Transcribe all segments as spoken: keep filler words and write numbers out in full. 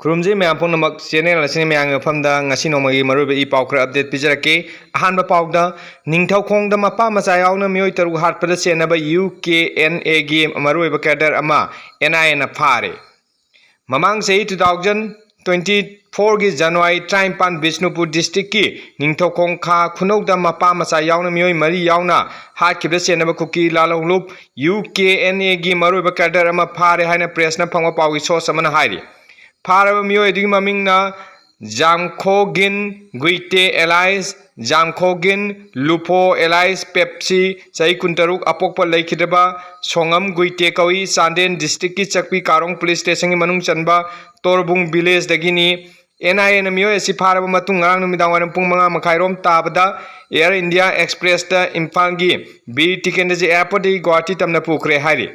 ꯈꯨꯔꯨꯝꯖꯩ ꯃꯌꯥꯝ ꯄꯨꯝꯅꯃꯛ꯫ Channel ꯑꯁꯤꯅ ꯃꯌꯥꯝꯒꯤ ꯃꯐꯝꯗ ꯉꯁꯤ ꯅꯣꯡꯃꯒꯤ ꯃꯔꯨꯑꯣꯏꯕ ꯏ ꯄꯥꯎ ꯈꯔ update ꯄꯤꯖꯔꯛꯀꯦ꯫ ꯑꯍꯥꯟꯕ ꯄꯥꯎꯗ, ꯅꯤꯡꯊꯧꯈꯣꯡꯗ ꯃꯄꯥ ꯃꯆꯥ ꯌꯥꯎꯅ ꯃꯤꯑꯣꯏ ꯇꯔꯨꯛ ꯍꯥꯠꯄꯗ ꯆꯦꯟꯅꯕ U K N A ꯒꯤ ꯃꯔꯨꯑꯣꯏꯕ cadre ꯑꯃ N I A ꯅ ꯐꯥꯔꯦ꯫ ꯃꯃꯥꯡ ꯆꯍꯤ two thousand twenty four ꯒꯤ January ꯇꯔꯥꯅꯤꯄꯥꯟ ꯕꯤꯁꯅꯨꯄꯨꯔ district ꯀꯤ ꯅꯤꯡꯊꯧꯈꯣꯡ ꯈꯥ ꯈꯨꯅꯧꯗ ꯃꯄꯥ ꯃꯆꯥ ꯌꯥꯎꯅ ꯃꯤꯑꯣꯏ ꯃꯔꯤ ꯌꯥꯎꯅ ꯍꯥꯠꯈꯤꯕꯗ ꯆꯦꯟꯅꯕ ꯀꯨꯀꯤ ꯂꯥꯂꯣꯡꯂꯨꯞ U K N A ꯒꯤ ꯃꯔꯨꯑꯣꯏꯕ cadre ꯑꯃ ꯐꯥꯔꯦ ꯍꯥꯏꯅ press ꯅ ꯐꯪꯕ ꯄꯥꯎꯒꯤ source ꯑꯃꯅ ꯍꯥꯏꯔꯤ꯫ ꯐꯥꯔꯕ ꯃꯤꯑꯣꯏ ꯑꯗꯨꯒꯤ ꯃꯃꯤꯡꯅ ꯖꯥꯝꯈꯣꯒꯤꯟ ꯒꯨꯏꯇꯦ alias ꯖꯥꯝꯈꯣꯒꯤꯟ ꯂꯨꯐꯣ alias ꯄꯦꯞꯁꯤ, ꯆꯍꯤ ꯀꯨꯟꯇꯔꯨꯛ, ꯑꯄꯣꯛꯄ ꯂꯩꯈꯤꯗ꯭ꯔꯕ ꯁꯣꯉꯝ ꯒꯨꯏꯇꯦ ꯀꯧꯏ꯫ ꯆꯥꯟꯗꯦꯜ district ꯀꯤ ꯆꯛꯄꯤ ꯀꯥꯔꯣꯡ police station ꯒꯤ ꯃꯅꯨꯡ ꯆꯟꯕ ꯇꯣꯔꯕꯨꯡ village ꯗꯒꯤꯅꯤ꯫ N I A ꯅ ꯃꯤꯑꯣꯏ ꯑꯁꯤ ꯐꯥꯔꯕ ꯃꯇꯨꯡ ꯉꯔꯥꯡ ꯅꯨꯃꯤꯗꯥꯡ ꯋꯥꯏꯔꯝ ꯄꯨꯡ ꯃꯉꯥ ꯃꯈꯥꯏꯔꯣꯝ ꯇꯥꯕꯗ Air India Express ꯇ ꯏꯝꯐꯥꯜꯒꯤ ꯕꯤꯔ ꯇꯤꯀꯦꯟꯗ꯭ꯔꯖꯤꯠ airport ꯇꯒꯤ ꯒꯨꯋꯥꯍꯥꯇꯤ ꯇꯝꯅ ꯄꯨꯈ꯭ꯔꯦ ꯍꯥꯏꯔꯤ꯫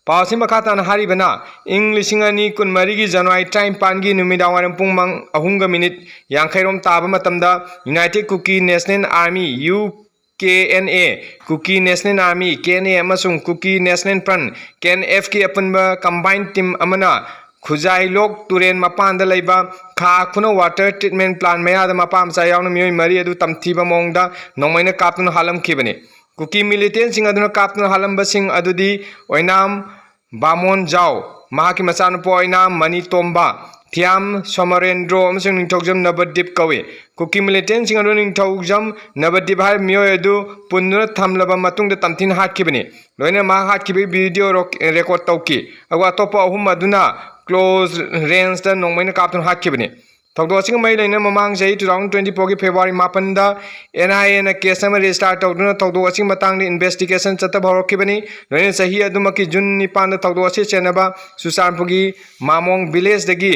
ꯄꯥꯎ ꯑꯁꯤ ꯃꯈꯥ ꯇꯥꯅ ꯍꯥꯏꯔꯤꯕꯅ, ꯏꯪ ꯂꯤꯁꯤꯡ ꯑꯅꯤ ꯀꯨꯟꯃꯔꯤꯒꯤ January ꯇꯔꯥꯅꯤꯄꯥꯟꯒꯤ ꯅꯨꯃꯤꯗꯥꯡ ꯋꯥꯏꯔꯝ ꯄꯨꯡ ꯃꯪ-, ꯑꯍꯨꯝꯒ minute ꯌꯥꯡꯈꯩꯔꯣꯝ ꯇꯥꯕ ꯃꯇꯝꯗ United Kuki National Army, U K N A, Kuki National Army, K N A, ꯑꯃꯁꯨꯡ Kuki National Front, K N F ꯀꯤ ꯑꯄꯨꯟꯕ combined team ꯑꯃꯅ ꯈꯨꯖꯥꯏꯂꯣꯛ ꯇꯨꯔꯦꯟ ꯃꯄꯥꯟꯗ ꯂꯩꯕ ꯈꯥ ꯈꯨꯅꯧ water treatment plant ꯃꯌꯥꯗ ꯃꯄꯥ ꯃꯆꯥ ꯌꯥꯎꯅ ꯃꯤꯑꯣꯏ ꯃꯔꯤ ꯑꯗꯨ ꯇꯝꯊꯤꯕ ꯃꯑꯣꯡꯗ ꯅꯣꯡꯃꯩꯅ ꯀꯥꯞꯇꯨꯅ ꯍꯥꯠꯂꯝꯈꯤꯕꯅꯤ꯫ ꯀꯨꯀꯤ militant ꯁꯤꯡ ꯑꯗꯨꯅ ꯀꯥꯞꯇꯨꯅ ꯍꯥꯠꯂꯝꯕꯁꯤꯡ ꯑꯗꯨꯗꯤ ꯑꯣꯏꯅꯥꯝ ꯕꯥꯃꯣꯟ ꯖꯥꯎ, ꯃꯍꯥꯛꯀꯤ ꯃꯆꯥꯅꯨꯄꯥ ꯑꯣꯏꯅꯥꯝ ꯃꯅꯤꯇꯣꯝꯕ, ꯊꯤꯌꯥꯝ ꯁꯣꯃꯔꯦꯟꯗ꯭ꯔꯣ ꯑꯃꯁꯨꯡ ꯅꯤꯡꯊꯧꯖꯝ ꯅꯕꯗꯤꯞ ꯀꯧꯏ꯫ ꯀꯨꯀꯤ militant ꯁꯤꯡ ꯑꯗꯨ ꯅꯤꯡꯊꯧꯖꯝ ꯅꯕꯗꯤꯞ ꯍꯥꯏꯔꯤꯕ ꯃꯤꯑꯣꯏ ꯑꯗꯨ ꯄꯨꯟꯗꯨꯅ ꯊꯝꯂꯕ ꯃꯇꯨꯡꯗ ꯇꯝꯊꯤꯅ ꯍꯥꯠꯈꯤꯕꯅꯤ꯫ ꯂꯣꯏꯅꯅ ꯃꯍꯥꯛ ꯍꯥꯠꯈꯤꯕꯒꯤ video ꯔꯣꯛ-, record ꯇꯧꯈꯤ꯫ ꯑꯗꯨꯒ ꯑꯇꯣꯞꯄ ꯑꯍꯨꯝ ꯑꯗꯨꯅ close range ꯇ ꯅꯣꯡꯃꯩꯅ ꯀꯥꯞꯇꯨꯅ ꯍꯥꯠꯈꯤꯕꯅꯤ꯫ ꯊꯧꯗꯣꯛ ꯑꯁꯤꯒ ꯃꯔꯤ ꯂꯩꯅꯅ ꯃꯃꯥꯡ ꯆꯍꯤ two thousand twenty four ꯒꯤ February ꯃꯥꯄꯟꯗ N I A ꯅ case ꯑꯃ register ꯇꯧꯗꯨꯅ ꯊꯧꯗꯣꯛ ꯑꯁꯤꯒꯤ ꯃꯇꯥꯡꯗ investigation ꯆꯠꯊꯕ ꯍꯧꯔꯛꯈꯤꯕꯅꯤ꯫ ꯂꯣꯏꯅꯅ ꯆꯍꯤ ꯑꯗꯨꯃꯛꯀꯤ June ꯅꯤꯄꯥꯟꯗ ꯊꯧꯗꯣꯛ ꯑꯁꯤ ꯆꯦꯟꯅꯕ ꯆꯨꯔꯆꯥꯟꯄꯨꯔꯒꯤ ꯃꯥꯃꯣꯡ village ꯗꯒꯤ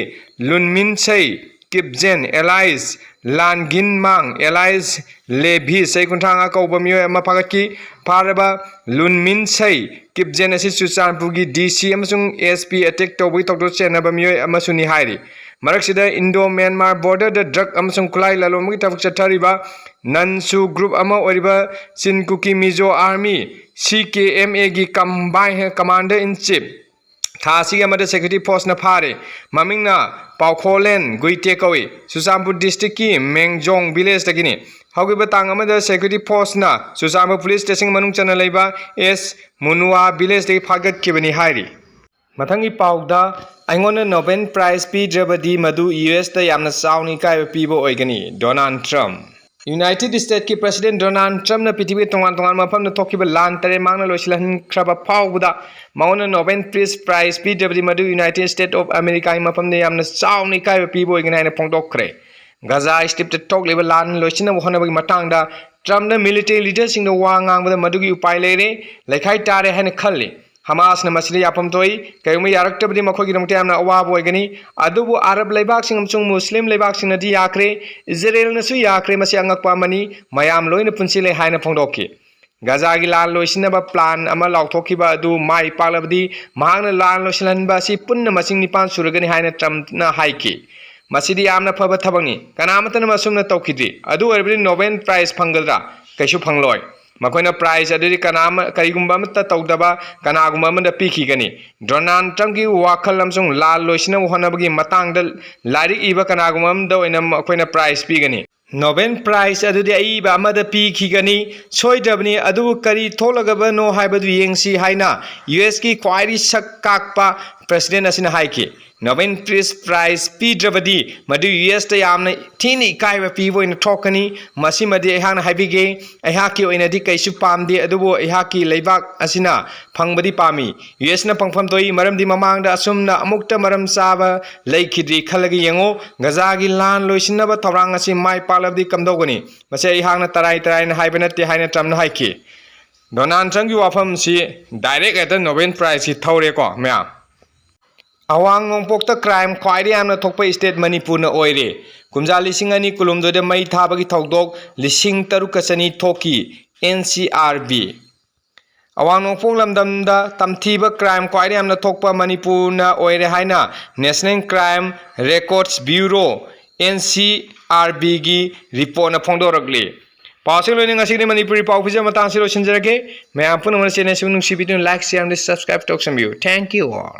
ꯂꯨꯟꯃꯤꯟꯁꯩ ꯀꯤꯞꯖꯦꯟ alias ꯂꯥꯟꯒꯤꯟꯃꯥꯡ alias ꯂꯦꯚꯤ, ꯆꯍꯤ ꯀꯨꯟꯊ꯭ꯔꯥ ꯃꯉꯥ ꯀꯧꯕ ꯃꯤꯑꯣꯏ ꯑꯃ ꯐꯥꯒꯠꯈꯤ꯫ ꯐꯥꯔꯕ ꯂꯨꯟꯃꯤꯟꯁꯩ ꯀꯤꯞꯖꯦꯟ ꯑꯁꯤ ꯆꯨꯔꯆꯥꯟꯄꯨꯔꯒꯤ D C ꯑꯃꯁꯨꯡ S P attack ꯇꯧꯕꯒꯤ ꯊꯧꯗꯣꯛ ꯆꯦꯟꯅꯕ ꯃꯤꯑꯣꯏ ꯑꯃꯁꯨꯅꯤ ꯍꯥꯏꯔꯤ꯫ ꯃꯔꯛꯁꯤꯗ Indo Myanmar border ꯗ drug ꯑꯃꯁꯨꯡ ꯈꯨꯠꯂꯥꯏ ꯂꯂꯣꯟꯕꯒꯤ ꯊꯕꯛ ꯆꯠꯊꯔꯤꯕ ꯅꯟꯁꯨ group ꯑꯃ ꯑꯣꯏꯔꯤꯕ ꯆꯤꯟ ꯀꯨꯀꯤ ꯃꯤꯖꯣ Army, C K M A ꯒꯤ combine commander in chief ꯊꯥ ꯑꯁꯤꯒꯤ ꯑꯃꯗ security forceꯅ ꯐꯥꯔꯦ꯫ ꯃꯃꯤꯡꯅ ꯄꯥꯎꯈꯣꯂꯦꯟ ꯒꯨꯏꯇꯦ ꯀꯧꯏ꯫ ꯆꯨꯔꯆꯥꯟꯄꯨꯔ districtꯀꯤ ꯃꯦꯡꯖꯣꯡ villageꯇꯒꯤꯅꯤ꯫ ꯍꯧꯈꯤꯕ ꯇꯥꯡ ꯑꯃꯗ security forceꯅ ꯆꯨꯔꯆꯥꯟꯄꯨꯔ police stationꯒꯤ ꯃꯅꯨꯡ ꯆꯟꯅ ꯂꯩꯕ ꯑꯦꯁ ꯃꯨꯅꯨꯋꯥ villageꯇꯒꯤ ꯐꯥꯒꯠꯈꯤꯕꯅꯤ ꯍꯥꯏꯔꯤ꯫ ꯃꯊꯪꯒꯤ ꯄꯥꯎꯗ, "ꯑꯩꯉꯣꯟꯗ Nobel Prize ꯄꯤꯗ꯭ꯔꯕꯗꯤ ꯃꯗꯨ ꯌꯨ ꯑꯦꯁꯇ ꯌꯥꯝꯅ ꯆꯥꯎꯅ ꯏꯀꯥꯏꯕ ꯄꯤꯕ ꯑꯣꯏꯒꯅꯤ", ꯗꯣꯅꯥꯜꯗ ꯇ꯭ꯔꯝꯞ꯫ ꯌꯨꯅꯥꯏꯇꯦꯗ ꯁ꯭ꯇꯦꯠꯀꯤ ꯄ꯭ꯔꯁꯤꯗꯦꯟ ꯗꯣꯅꯥꯜꯗ ꯇ꯭ꯔꯝꯞꯅ ꯄ꯭ꯔꯤꯊꯤꯕꯤꯒꯤ ꯇꯣꯉꯥꯟ ꯇꯣꯉꯥꯟꯕ ꯃꯐꯝꯗ ꯊꯣꯛꯈꯤꯕ ꯂꯥꯟ ꯇꯔꯦꯠ ꯃꯍꯥꯛꯅ ꯂꯣꯏꯁꯤꯜꯍꯟꯈ꯭ꯔꯕ ꯐꯥꯎꯕꯗ ꯃꯉꯣꯟꯗ Nobel Peace Prize ꯄꯤꯗ꯭ꯔꯕꯗꯤ ꯃꯗꯨ ꯌꯨꯅꯥꯏꯇꯦꯗ ꯁ꯭ꯇꯦꯠ ꯑꯣꯐ ꯑꯃꯦꯔꯤꯀꯥꯒꯤ ꯃꯐꯝꯗ ꯌꯥꯝꯅ ꯆꯥꯎꯅ ꯏꯀꯥꯏꯕ ꯄꯤꯕ ꯑꯣꯏꯒꯅꯤ ꯍꯥꯏꯅ ꯐꯣꯡꯗꯣꯛꯈ꯭ꯔꯦ꯫ ꯒꯥꯖꯥ ꯁ꯭ꯇ꯭ꯔꯤꯞꯇ ꯊꯣꯛꯂꯤꯕ ꯂꯥꯟ ꯂꯣꯏꯁꯤꯟꯅꯕ ꯍꯣꯠꯅꯕꯒꯤ ꯃꯇꯥꯡꯗ ꯇ꯭ꯔꯝꯞꯅ military leaderꯁꯤꯡꯗ ꯋꯥ ꯉꯥꯡꯕꯗ ꯃꯗꯨꯒꯤ ꯎꯄꯥꯏ ꯂꯩꯔꯦ, ꯂꯩꯈꯥꯏ ꯇꯥꯔꯦ ꯍꯥꯏꯅ ꯈꯜꯂꯤ꯫ ꯍꯃꯥꯁꯅ ꯃꯁꯤꯗ ꯌꯥꯐꯝ ꯊꯣꯛꯏ꯫ ꯀꯔꯤꯒꯨꯝꯕ ꯌꯥꯔꯛꯇ꯭ꯔꯕꯗꯤ ꯃꯈꯣꯏꯒꯤꯗꯃꯛꯇ ꯌꯥꯝꯅ ꯑꯋꯥꯕ ꯑꯣꯏꯒꯅꯤ꯫ ꯑꯗꯨꯕꯨ ꯑꯔꯕ ꯂꯩꯕꯥꯛꯁꯤꯡ ꯑꯃꯁꯨꯡ ꯃꯨꯁꯂꯤꯝ ꯂꯩꯕꯥꯛꯁꯤꯡꯅꯗꯤ ꯌꯥꯈ꯭ꯔꯦ, ꯏꯖꯔꯦꯜꯅꯁꯨ ꯌꯥꯈ꯭ꯔꯦ꯫ ꯃꯁꯤ ꯑꯉꯛꯄ ꯑꯃꯅꯤ꯫ ꯃꯌꯥꯝ ꯂꯣꯏꯅ ꯄꯨꯟꯁꯤꯜꯂꯦ ꯍꯥꯏꯅ ꯐꯣꯡꯗꯣꯛꯈꯤ꯫ ꯒꯥꯖꯥꯒꯤ ꯂꯥꯟ ꯂꯣꯏꯁꯤꯟꯅꯕ plan ꯑꯃ ꯂꯥꯎꯊꯣꯛꯈꯤꯕ ꯑꯗꯨ ꯃꯥꯏ ꯄꯥꯛꯂꯕꯗꯤ ꯃꯍꯥꯛꯅ ꯂꯥꯟ ꯂꯣꯏꯁꯤꯜꯍꯟꯕ ꯑꯁꯤ ꯄꯨꯟꯅ ꯃꯁꯤꯡ ꯅꯤꯄꯥꯟ ꯁꯨꯔꯒꯅꯤ ꯍꯥꯏꯅ ꯇ꯭ꯔꯝꯞꯅ ꯍꯥꯏꯈꯤ꯫ "ꯃꯁꯤꯗꯤ ꯌꯥꯝꯅ ꯐꯕ ꯊꯕꯛꯅꯤ꯫ ꯀꯅꯥꯃꯠꯇꯅ ꯃꯁꯨꯝꯅ ꯇꯧꯈꯤꯗ꯭ꯔꯤ꯫ ꯑꯗꯨ ꯑꯣꯏꯔꯕꯗꯤ Nobel Prize ꯐꯪꯒꯗ꯭ꯔꯥ? ꯀꯩꯁꯨ ꯐꯪꯂꯣꯏ꯫ ꯃꯈꯣꯏꯅ prize ꯑꯗꯨꯗꯤ ꯀꯅꯥ ꯑꯃ, ꯀꯔꯤꯒꯨꯝꯕ ꯑꯃꯠꯇ ꯇꯧꯗꯕ ꯀꯅꯥꯒꯨꯝꯕ ꯑꯃꯗ ꯄꯤꯈꯤꯒꯅꯤ꯫" ꯗꯣꯅꯥꯜꯗ ꯇ꯭ꯔꯝꯞꯀꯤ ꯋꯥꯈꯜ ꯑꯃꯁꯨꯡ ꯂꯥꯟ ꯂꯣꯏꯁꯤꯟꯅꯕ ꯍꯣꯠꯅꯕꯒꯤ ꯃꯇꯥꯡꯗ ꯂꯥꯏꯔꯤꯛ ꯏꯕ ꯀꯅꯥꯒꯨꯝꯕ ꯑꯃꯗ ꯑꯣꯏꯅ ꯑꯩꯈꯣꯏꯅ prize ꯄꯤꯒꯅꯤ꯫ Nobel Prize ꯑꯗꯨꯗꯤ ꯑꯏꯕ ꯑꯃꯗ ꯄꯤꯈꯤꯒꯅꯤ꯫ ꯁꯣꯏꯗ꯭ꯔꯕꯅꯤ꯫ ꯑꯗꯨꯕꯨ ꯀꯔꯤ ꯊꯣꯛꯂꯒꯕꯅꯣ ꯍꯥꯏꯕꯗꯨ ꯌꯦꯡꯁꯤ ꯍꯥꯏꯅ ꯌꯨ ꯑꯦꯁꯀꯤ ꯈ꯭ꯋꯥꯏꯗꯒꯤ ꯁꯛ ꯀꯥꯛꯄ ꯄ꯭ꯔꯁꯤꯗꯦꯟ ꯑꯁꯤꯅ ꯍꯥꯏꯈꯤ꯫ Nobel Peace Prize ꯄꯤꯗ꯭ꯔꯕꯗꯤ ꯃꯗꯨ ꯌꯨ ꯑꯦꯁꯇ ꯌꯥꯝꯅ ꯊꯤꯅ ꯏꯀꯥꯏꯕ ꯄꯤꯕ ꯑꯣꯏꯅ ꯊꯣꯛꯀꯅꯤ꯫ ꯃꯁꯤꯃꯗꯤ ꯑꯩꯍꯥꯛꯅ ꯍꯥꯏꯕꯤꯒꯦ, ꯑꯩꯍꯥꯛꯀꯤ ꯑꯣꯏꯅꯗꯤ ꯀꯩꯁꯨ ꯄꯥꯝꯗꯦ, ꯑꯗꯨꯕꯨ ꯑꯩꯍꯥꯛꯀꯤ ꯂꯩꯕꯥꯛ ꯑꯁꯤꯅ ꯐꯪꯕꯗꯤ ꯄꯥꯝꯃꯤ꯫ ꯌꯨ ꯑꯦꯁꯅ ꯐꯪꯐꯝ ꯊꯣꯛꯏ, ꯃꯔꯝꯗꯤ ꯃꯃꯥꯡꯗ ꯑꯁꯨꯝꯅ ꯑꯃꯨꯛꯇ ꯃꯔꯝ ꯆꯥꯕ ꯂꯩꯈꯤꯗ꯭ꯔꯤ꯫ ꯈꯜꯂꯒ ꯌꯦꯡꯉꯨ, ꯒꯥꯖꯥꯒꯤ ꯂꯥꯟ ꯂꯣꯏꯁꯤꯟꯅꯕ ꯊꯧꯔꯥꯡ ꯑꯁꯤ ꯃꯥꯏ ꯄꯥꯛꯂꯕꯗꯤ ꯀꯝꯗꯧꯒꯅꯤ? ꯃꯁꯤ ꯑꯩꯍꯥꯛꯅ ꯇꯔꯥꯏ ꯇꯔꯥꯏꯅ ꯍꯥꯏꯕ ꯅꯠꯇꯦ ꯍꯥꯏꯅ ꯇ꯭ꯔꯝꯞꯅ ꯍꯥꯏꯈꯤ꯫ ꯗꯣꯅꯥꯜꯗ ꯇ꯭ꯔꯝꯞꯀꯤ ꯋꯥꯐꯝꯁꯤ direct ꯍꯦꯛꯇ Nobel Prizeꯁꯤ ꯊꯧꯔꯦꯀꯣ ꯃꯌꯥꯝ꯫ ꯑꯋꯥꯡ ꯅꯣꯡꯄꯣꯛꯇ crime ꯈ꯭ꯋꯥꯏꯗꯒꯤ ꯌꯥꯝꯅ ꯊꯣꯛꯄ state ꯃꯅꯤꯄꯨꯔꯅ ꯑꯣꯏꯔꯦ꯫ ꯀꯨꯝꯖꯥ ꯂꯤꯁꯤꯡ ꯑꯅꯤ ꯀꯨꯟꯍꯨꯝꯗꯣꯏꯗ ꯃꯩ ꯊꯥꯕꯒꯤ ꯊꯧꯗꯣꯛ ꯂꯤꯁꯤꯡ ꯇꯔꯨꯛꯀ ꯆꯅꯤ ꯊꯣꯛꯈꯤ꯫ N C R B꯫ ꯑꯋꯥꯡ ꯅꯣꯡꯄꯣꯛ ꯂꯝꯗꯝꯗ ꯇꯝꯊꯤꯕ crime ꯈ꯭ꯋꯥꯏꯗꯒꯤ ꯌꯥꯝꯅ ꯊꯣꯛꯄ ꯃꯅꯤꯄꯨꯔꯅ ꯑꯣꯏꯔꯦ ꯍꯥꯏꯅ National Crime Records Bureau, N C R Bꯒꯤ reportꯅ ꯐꯣꯡꯗꯣꯔꯛꯂꯤ꯫ ꯄꯥꯎꯁꯤ ꯂꯣꯏꯅ ꯉꯁꯤꯒꯤꯗꯤ ꯃꯅꯤꯄꯨꯔꯤ ꯄꯥꯎ ꯄꯤꯖꯕ ꯃꯇꯥꯡꯁꯤ ꯂꯣꯏꯁꯤꯟꯖꯔꯒꯦ꯫ ꯃꯌꯥꯝ ꯄꯨꯝꯅꯃꯛꯅ channelꯁꯤꯕꯨ ꯅꯨꯡꯁꯤꯕꯤꯗꯨꯅ like, share ꯑꯃꯗꯤ subscribe ꯇꯧꯁꯟꯕꯤꯌꯨ꯫ Thank you all꯫